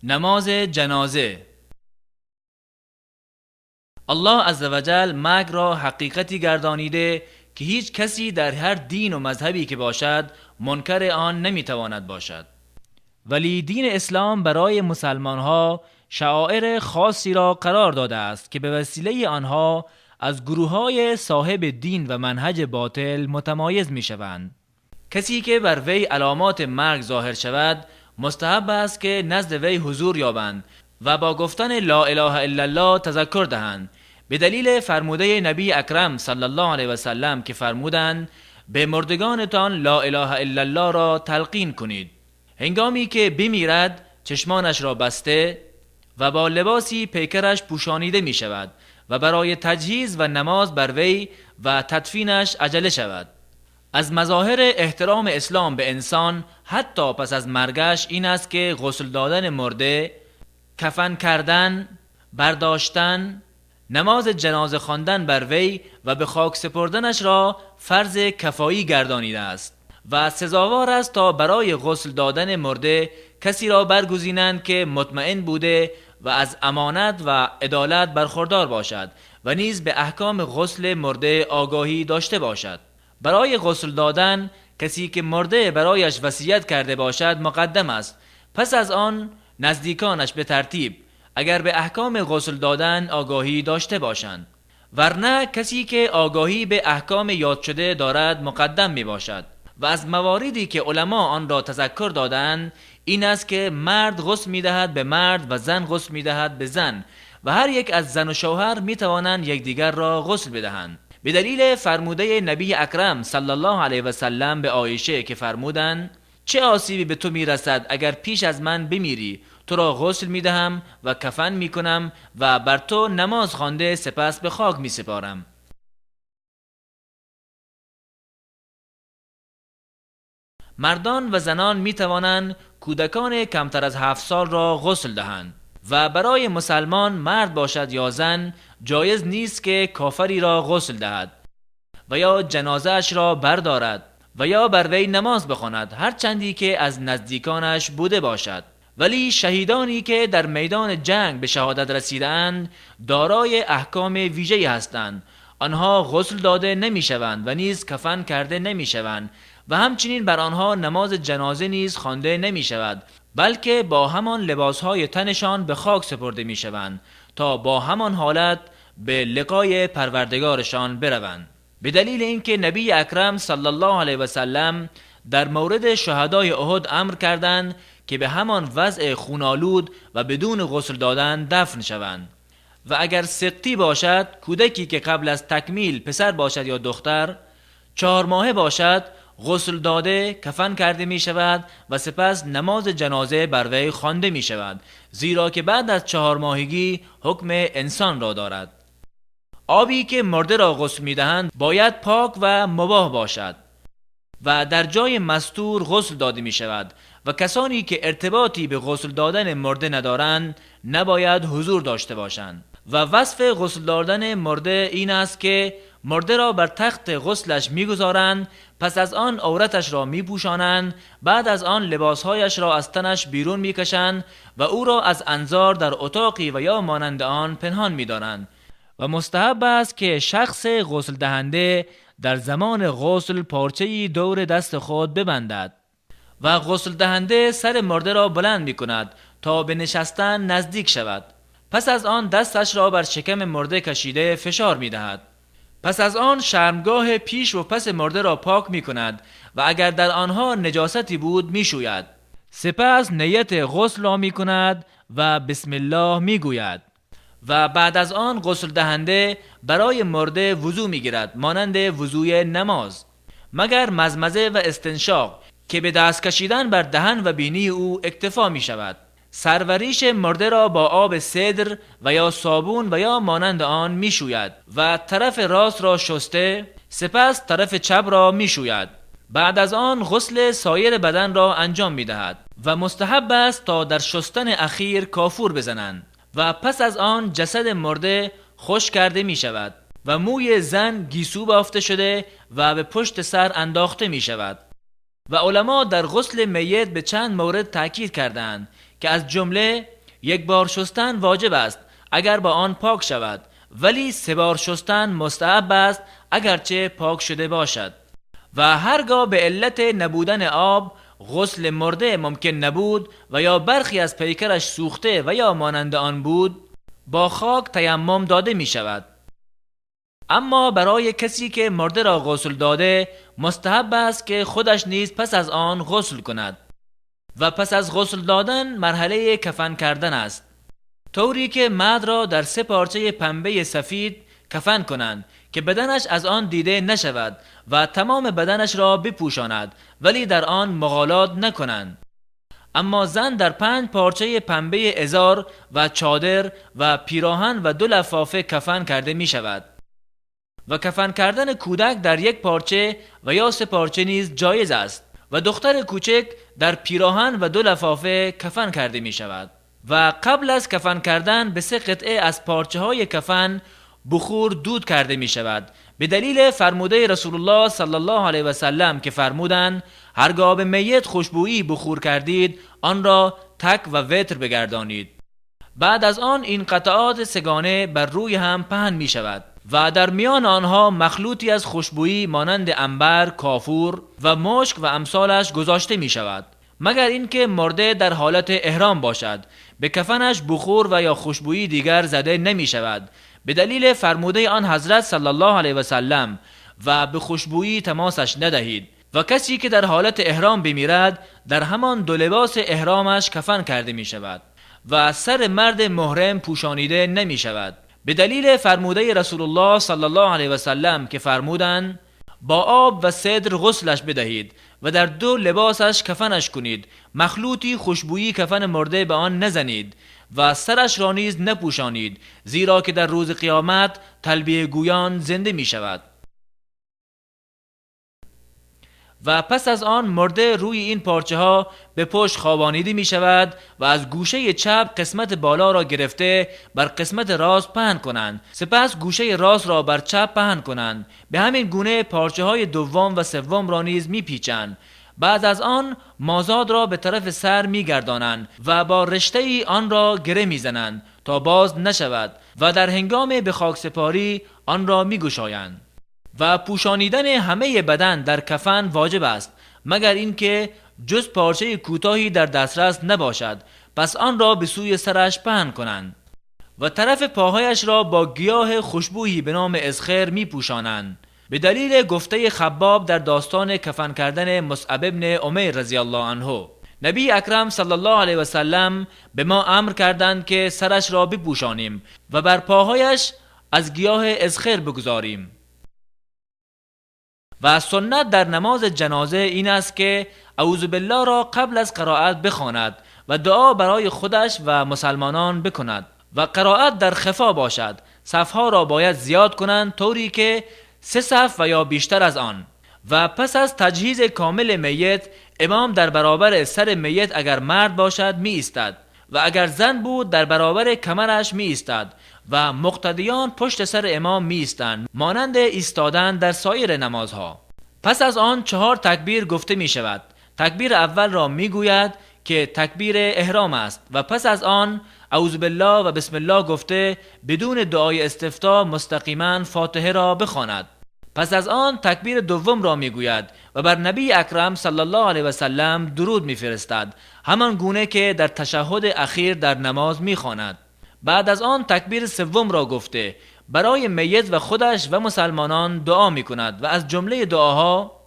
Намоз ҷаноза. Аллоҳ азза ва ҷал марг ро ҳақиқате гардонида, ки ҳеҷ касе дар ҳар дину мазҳабе ки бошад мункари он наметавонад бошад. Вале дини ислом барои мусалмонҳо шаъоири хосе ро қарор додааст, ки ба василаи онҳо аз гурӯҳҳои соҳиби дин ва манҳаҷи ботил мутамоиз мешаванд. Касе ки бар вай аломоти марг зоҳир шавад, мустаҳаб аст ки назди вай ҳузур ёбанд ва бо гуфтани ло илаҳа иллаллоҳ тазаккур диҳанд, ба далели фармудаи набии акрам саллаллоҳу алайҳи васаллам, ки фармуданд: ба мурдагонатон ло илаҳа иллаллоҳ ро талқин кунед. Ҳангоме ки бимирад, чашмонаш ро баста ва бо либосе пайкараш пӯшонида мешавад ва барои таҷҳиз ва намоз бар вай ва тадфинаш аҷала шавад. Аз мазоҳири эҳтироми ислом ба инсон ҳатто пас аз маргаш ин аст, ки ғусл додани мурда, кафан кардан, бардоштан, намози ҷаноза хондан бар вай ва ба хок супурданаш ро фарзи кифоӣ гардонидааст ва сазовор аст то барои ғусл додани мурда касеро баргузинанд, ки мутмаин буда ва аз амонат ва адолат бархурдор бошад ва низ ба аҳкоми ғусли мурда огоҳӣ дошта бошад. Барои ғусл додан касе ки мурда барояш васият карда бошад муқаддам аст, пас аз он наздиконаш ба тартиб, агар ба аҳкоми ғусл додан огоҳӣ дошта бошанд. Варна касе ки огоҳӣ ба аҳкоми ёд шуда дорад муқаддам мебошад. Ва аз мавориде ки уламо онро тазаккур додаанд ин аст, ки мард ғусл медиҳад ба мард ва зан ғусл медиҳад ба зан, ва ҳар як аз зану шавҳар метавонанд якдигарро ғусл бидиҳанд, ба далели фармудаи набии акрам саллаллоҳу алайҳи васаллам ба Оиша, ки фармуданд: чӣ осебе ба ту мерасад агар пеш аз ман бимирӣ? Туро ғусл медиҳам ва кафан мекунам ва бар ту намоз хонда сипас ба хок месупорам. Мардон ва занон метавонанд кӯдакони камтар аз 7 сол ро ғусл диҳанд ва барои мусалмон, мард бошад ё зан, ҷоиз нест ки кофиреро ғусл диҳад ва ё ҷанозааш ро бардорад ва ё бар вай намоз бихонад, ҳарчанде ки аз наздиконаш буда бошад. Вале шаҳидоне ки дар майдони ҷанг ба шаҳодат расидаанд дорои аҳкоми вижае ҳастанд. Онҳо ғусл дода намешаванд ва низ кафан карда намешаванд ва ҳамчунин бар онҳо намози ҷаноза низ хонда намешавад, балки бо ҳамон либосҳои танашон ба хок супурда мешаванд то бо ҳамон ҳолат ба лиқои парвардигорашон бираванд. Ба далели инки набии акрам саллаллоҳу алайҳи васаллам дар мавриди шуҳадои Уҳуд амр карданд, ки ба ҳамон вазъи хунолуд ва бидуни ғусл додан дафн шаванд. Ва агар сиқтӣ бошад, кӯдаке ки қабл аз такмил писар бошад ё духтар, 4 моҳа бошад, ғусл дода кафан карда мешавад ва сипас намози ҷаноза бар вай хонда мешавад, зеро ки баъд аз 4 моҳагӣ ҳукми инсонро дорад. Обе ки мурда ро ғусл медиҳанд бояд пок ва мубоҳ бошад ва дар ҷои мастур ғусл дода мешавад ва касоне ки иртиботе ба ғусл додани мурда надоранд набояд ҳузур дошта бошанд. Ва васфи ғусл додани мурда ин аст, ки мурда ро бар тахти ғуслаш мегузоранд, пас аз он авраташро мепӯшонанд, баъд аз он либосҳояшро аз танаш берун мекашанд ва ӯро аз анзор дар утоқе ва ё монанди он пинҳон медоранд. Ва мустаҳаб аст, ки шахси ғуслдиҳанда дар замони ғусл порчаи дури дасти худ бибандад ва ғуслдиҳанда сари мурдаро баланд мекунад то ба нишастан наздик шавад. Пас аз он дасташро бар шиками мурда кашида фишор медиҳад. Пас аз он шармгоҳи пеш ва паси мурдаро пок мекунад ва агар дар онҳо наҷосате буд мешӯяд. Сипас нияти ғуслро мекунад ва бисмиллоҳ мегӯяд ва баъд аз он ғуслдиҳанда барои мурда вузӯ мегирад, монанди вузӯи намоз, магар мазмаза ва истиншоқ, ки ба даст кашидан бар даҳан ва бинии ӯ иктифо мешавад. Сарвариши мурдаро бо оби сидр ва ё собун ва ё монанди он мешӯяд ва тарафи ростро шуста, сипас тарафи чапро мешӯяд. Баъд аз он ғусли соири баданро анҷом медиҳад ва мустаҳаб аст то дар шустани ахир кофур бизананд ва пас аз он ҷасади мурда хушк карда мешавад ва мӯи зан гесӯ бофта шуда ва ба пушти сар андохта мешавад. و علما در غسل میت به چند مورد تاکید کردند که از جمله یک بار شستن واجب است اگر با آن پاک شود، ولی 3 بار شستن مستحب است اگرچه پاک شده باشد. و هرگاه به علت نبودن آب غسل مرده ممکن نبود و یا برخی از پیکرش سوخته و یا مانند آن بود، با خاک تیمم داده می شود. اما برای کسی که مرده را غسل داده مستحب است که خودش نیز پس از آن غسل کند. و پس از غسل دادن مرحله کفن کردن است، طوری که مرد را در 3 پارچه پنبه سفید کفن کنند که بدنش از آن دیده نشود و تمام بدنش را بپوشاند، ولی در آن مغالات نکنند. اما زن در 5 پارچه پنبه ازار و چادر و پیراهن و 2 لفافه کفن کرده می شود. و کفن کردن کودک در 1 پارچه و یا 3 پارچه نیز جایز است و دختر کوچک در پیراهن و 2 لفافه کفن کرده می شود. و قبل از کفن کردن به 3 قطعه از پارچه های کفن بخور دود کرده می شود، به دلیل فرموده رسول الله صلی الله علیه و سلم که فرمودند هرگاه به میت خوشبویی بخور کردید آن را تک و وتر بگردانید. بعد از آن این قطعات سگانه بر روی هم پهن می شود و در میان آنها مخلوطی از خوشبویی مانند عنبر، کافور و مشک و امثالش گذاشته می شود، مگر اینکه مرده در حالت احرام باشد به کفنش بخور و یا خوشبویی دیگر زده نمی شود، به دلیل فرموده آن حضرت صلی الله علیه و سلم و به خوشبویی تماسش ندهید. و کسی که در حالت احرام بمیرد در همان 2 لباس احرامش کفن کرده می شود و سر مرد محرم پوشانیده نمی شود، به دلیل فرموده رسول الله صلی الله علیه و سلم که فرمودند با آب و سدر غسلش بدهید و در 2 لباسش کفنش کنید، مخلوطی خوشبویی کفن مرده به آن نزنید و سرش را نیز نپوشانید، زیرا که در روز قیامت تلبیه گویان زنده می شود. و پس از آن مرده روی این پارچه ها به پشت خوابانیده می شود و از گوشه چپ قسمت بالا را گرفته بر قسمت راست پهن کنند، سپس گوشه راست را بر چپ پهن کنند. به همین گونه پارچه های دوم و سوم را نیز می پیچند. بعد از آن مازاد را به طرف سر می گردانند و با رشته ای آن را گره می زنند تا باز نشود و در هنگام به خاک سپاری آن را می گشایند. و پوشانیدن همه بدن در کفن واجب است، مگر اینکه جز پارچه کوتاهی در دسترس نباشد، پس آن را به سوی سرش پهن کنند. و طرف پاهایش را با گیاه خوشبویی به نام اذخر می پوشانند، به دلیل گفته خباب در داستان کفن کردن مصعب ابن عمیر رضی الله عنه. نبی اکرم صلی الله علیه و سلم به ما امر کردند که سرش را بپوشانیم و بر پاهایش از گیاه اذخر بگذاریم. و سنت در نماز جنازه این است که اعوذ بالله را قبل از قرائت بخواند و دعا برای خودش و مسلمانان بکند و قرائت در خفا باشد. صفها را باید زیاد کنند طوری که 3 صف و یا بیشتر از آن. و پس از تجهیز کامل میت امام در برابر سر میت اگر مرد باشد می ایستد و اگر زن بود در برابر کمرش می ایستد و مقتدیان پشت سر امام می ایستند، مانند ایستادن در سایر نمازها. پس از آن 4 تکبیر گفته می شود. تکبیر اول را می گوید که تکبیر احرام است و پس از آن اعوذ بالله و بسم الله گفته بدون دعای استفتاح مستقیما فاتحه را بخواند. پس از آن تکبیر دوم را میگوید و بر نبی اکرم صلی الله علیه و سلم درود میفرستد، همان گونه که در تشهد اخیر در نماز میخواند. بعد از آن تکبیر سوم را گفته برای میت و خودش و مسلمانان دعا میکند و از جمله دعاها: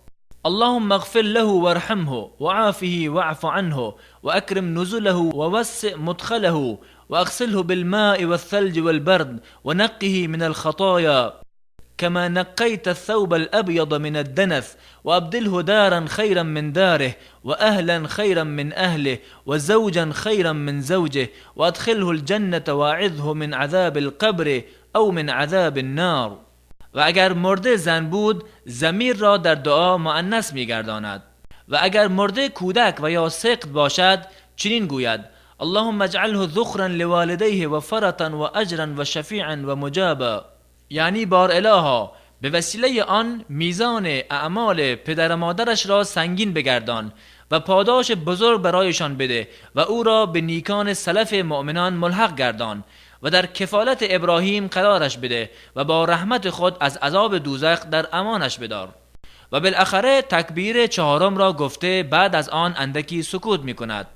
اللهم اغفر له وارحمه وعافه واعف عنه واكرم نزله ووسع مدخله واغسله بالماء والثلج والبرد ونقه من الخطايا كما نقيت الثوب الأبيض من الدنس وأبدله دارا خيرا من داره وأهلا خيرا من أهله وزوجا خيرا من زوجه وأدخله الجنة وأعذه من عذاب القبر أو من عذاب النار. و اگر مرده زن بود ضمیر را در دعا مؤنث می‌گرداند. و اگر مرده کودک و یا سقط باشد چنین گوید: اللهم اجعله ذخرا لوالدیه و فرطا و اجرا و شفیعا و مجابا. یعنی بار الها به وسیله آن میزان اعمال پدر و مادرش را سنگین بگردان و پاداش بزرگ برایشان بده و او را به نیکان سلف مؤمنان ملحق گردان و در کفالت ابراهیم قرارش بده و با رحمت خود از عذاب دوزخ در امانش بدار. و بالاخره تکبیر چهارم را گفته بعد از آن اندکی سکوت می کند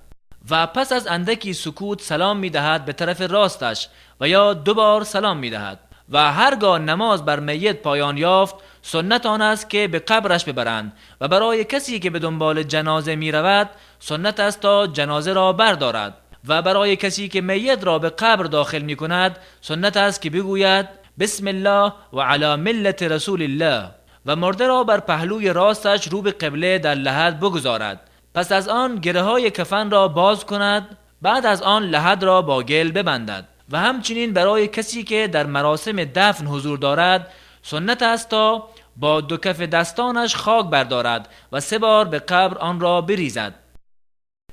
و پس از اندکی سکوت سلام می دهد به طرف راستش و یا دوبار سلام می دهد. و هرگاه نماز بر میت پایان یافت سنت آن است که به قبرش ببرند و برای کسی که به دنبال جنازه می رود سنت است تا جنازه را بردارد و برای کسی که میت را به قبر داخل می کند سنت است که بگوید بسم الله و علی ملت رسول الله و مرده را بر پهلوی راستش رو به قبله در لحد بگذارد. پس از آن گره های کفن را باز کند، بعد از آن لحد را با گل ببندد. و همچنین برای کسی که در مراسم دفن حضور دارد سنت است تا با دو کف دستانش خاک بردارد و 3 بار به قبر آن را بریزد.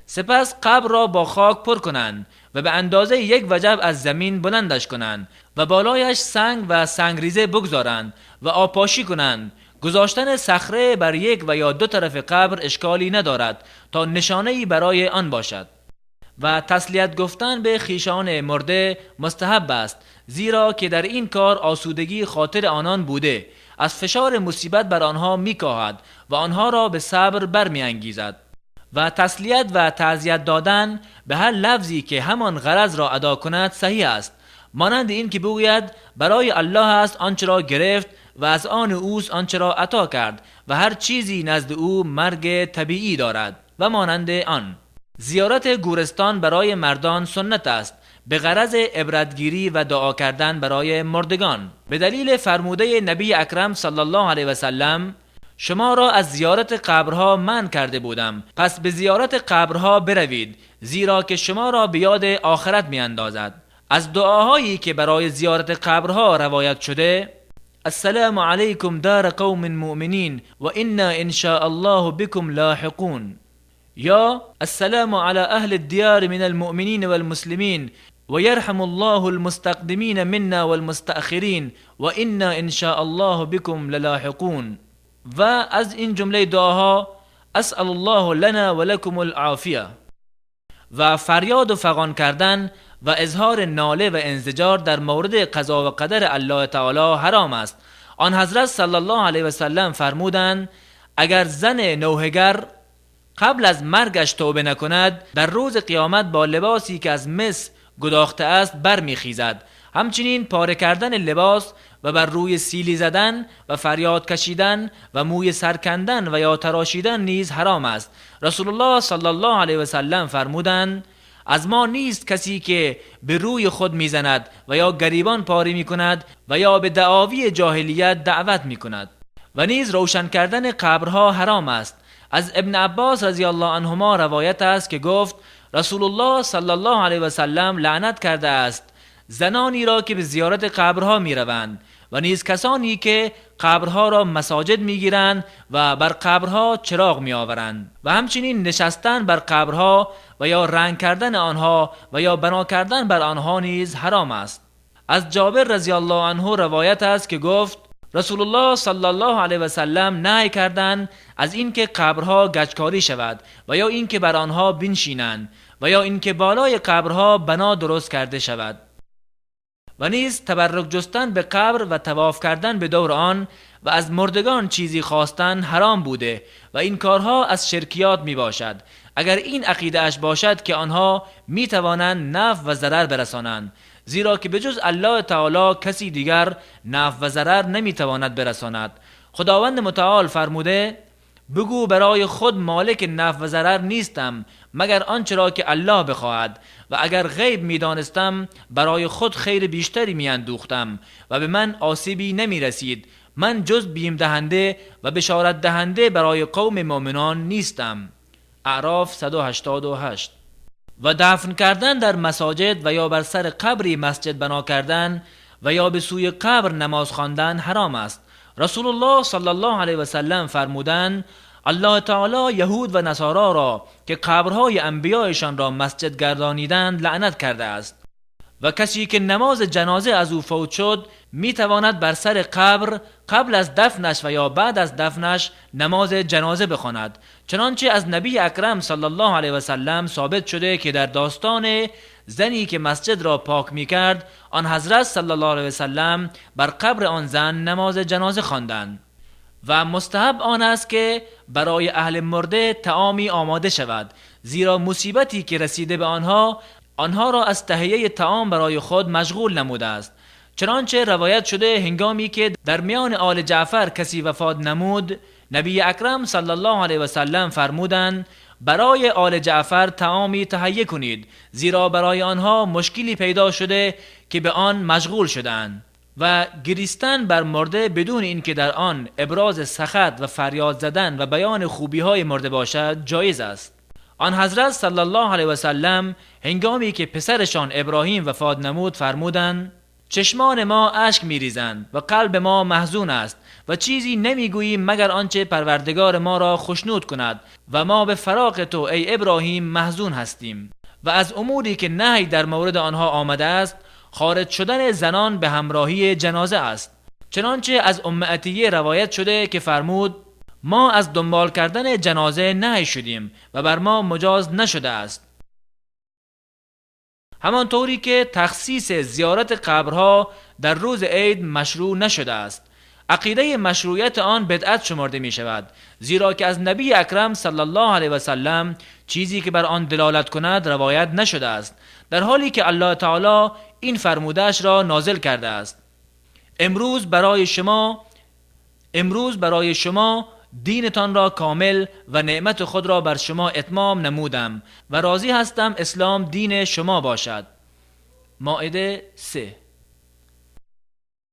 سپس قبر را با خاک پر کنند و به اندازه 1 وجب از زمین بلندش کنند و بالایش سنگ و سنگریزه بگذارند و آبپاشی کنند. گذاشتن صخره بر 1 و یا 2 طرف قبر اشکالی ندارد تا نشانه‌ای برای آن باشد. و تسلیت گفتن به خویشان مرده مستحب است، زیرا که در این کار آسودگی خاطر آنان بوده، از فشار مصیبت بر آنها میکاهد و آنها را به صبر برمیانگیزد. و تسلیت و تعزیت دادن به هر لفظی که همان غرض را ادا کند صحیح است، مانند این که بگوید برای الله است آنچه را گرفت و از آن اوست آنچه را عطا کرد و هر چیزی نزد او مرگ طبیعی دارد و مانند آن. زیارت گورستان برای مردان سنت است به غرض عبرتگیری و دعا کردن برای مردگان، به دلیل فرموده نبی اکرم صلی الله علیه و سلم: شما را از زیارت قبرها منع کرده بودم، پس به زیارت قبرها بروید، زیرا که شما را به یاد آخرت می‌اندازد. از دعاهایی که برای زیارت قبرها روایت شده: السلام علیکم دار قوم مؤمنین و انا ان شاء الله بكم لاحقون، یا السلام علی اهل الدیار من المؤمنین والمسلمین و یرحم الله المستقدمین منا والمستأخرین و انا ان شاء الله بكم للاحقون. و از این جمله دعاها: اسأل الله لنا ولکم العافیه. و فریاد و فغان کردن و اظهار ناله و انزجار در مورد قضا و قدر الله تعالی حرام است. آن حضرت صلی الله علیه و سلم فرمودند: اگر زن نوحه‌گر قبل از مرگش توبه نکند در روز قیامت با لباسی که از مس گداخته است برمیخیزد. همچنین پاره کردن لباس و بر روی سیلی زدن و فریاد کشیدن و موی سر کندن و یا تراشیدن نیز حرام است. رسول الله صلی الله علیه و سلم فرمودند: از ما نیست کسی که به روی خود میزند و یا گریبان پاره میکند و یا به دعاوی جاهلیت دعوت میکند. و نیز روشن کردن قبرها حرام است. از ابن عباس رضی الله عنهما روایت است که گفت: رسول الله صلی الله علیه و سلم لعنت کرده است زنانی را که به زیارت قبرها می روند و نیز کسانی که قبرها را مساجد می گیرند و بر قبرها چراغ می آورند. و همچنین نشستن بر قبرها و یا رنگ کردن آنها و یا بنا کردن بر آنها نیز حرام است. از جابر رضی الله عنه روایت است که گفت: رسول الله صلی الله علیه و سلم نهی کردند از اینکه قبرها گچکاری شود و یا اینکه بر آنها بنشینند و یا اینکه بالای قبرها بنا درست کرده شود. و نیز تبرک جستن به قبر و طواف کردن به دور آن و از مردگان چیزی خواستن حرام بوده و این کارها از شرکیات می باشد، اگر این عقیده اش باشد که آنها می توانند نفع و ضرر برسانند، زیرا که به جز الله تعالی کسی دیگر نفع و ضرر نمی تواند برساند. خداوند متعال فرموده: بگو برای خود مالک نفع و ضرر نیستم مگر آنچه را که الله بخواهد، و اگر غیب می‌دانستم برای خود خیر بیشتری می‌اندوختم و به من آسیبی نمی‌رسید. من جز بیم دهنده و بشارت دهنده برای قوم مؤمنان نیستم. اعراف 188. و دفن کردن در مساجد و یا بر سر قبری مسجد بنا کردن و یا به سوی قبر نماز خواندن حرام است. رسول الله صلی الله علیه و سلم فرمودند: الله تعالی یهود و نصارا را که قبرهای انبیایشان را مسجد گردانیدند لعنت کرده است. و کسی که نماز جنازه از او فوت شد می تواند بر سر قبر قبل از دفنش و یا بعد از دفنش نماز جنازه بخواند، چنانچه از نبی اکرم صلی الله علیه و سلم ثابت شده که در داستان زنی که مسجد را پاک می کرد، آن حضرت صلی الله علیه و سلم بر قبر آن زن نماز جنازه خواندند. و مستحب آن است که برای اهل مرده طعامی آماده شود، زیرا مصیبتی که رسیده به آنها، آنها را از تهیه طعام برای خود مشغول نموده است. چنانچه روایت شده هنگامی که در میان آل جعفر کسی وفات نمود، نبی اکرم صلی الله علیه و سلم فرمودند: برای آل جعفر طعامی تهیه کنید، زیرا برای آنها مشکلی پیدا شده که به آن مشغول شدند. و گریستن بر مرده بدون اینکه در آن ابراز سخط و فریاد زدن و بیان خوبی های مرده باشد جایز است. آن حضرت صلی الله علیه و سلم هنگامی که پسرشان ابراهیم وفات نمود فرمودند: چشمان ما اشک میریزند و قلب ما محزون است و چیزی نمیگوییم مگر آنچه پروردگار ما را خوشنود کند و ما به فراق تو ای ابراهیم محزون هستیم. و از اموری که نهی در مورد آنها آمده است، خارج شدن زنان به همراهی جنازه است. چنانچه از ام عطیه روایت شده که فرمود: ما از دنبال کردن جنازه نهی شدیم و بر ما مجاز نشده است. همانطوری که تخصیص زیارت قبرها در روز عید مشروع نشده است، عقیده مشروعیت آن بدعت شمرده می شود، زیرا که از نبی اکرم صلی الله علیه و سلم چیزی که بر آن دلالت کند روایت نشده است، در حالی که الله تعالی این فرموده‌اش را نازل کرده است: امروز برای شما دینتان را کامل و نعمت خود را بر شما اتمام نمودم و راضی هستم اسلام دین شما باشد. مائده 3.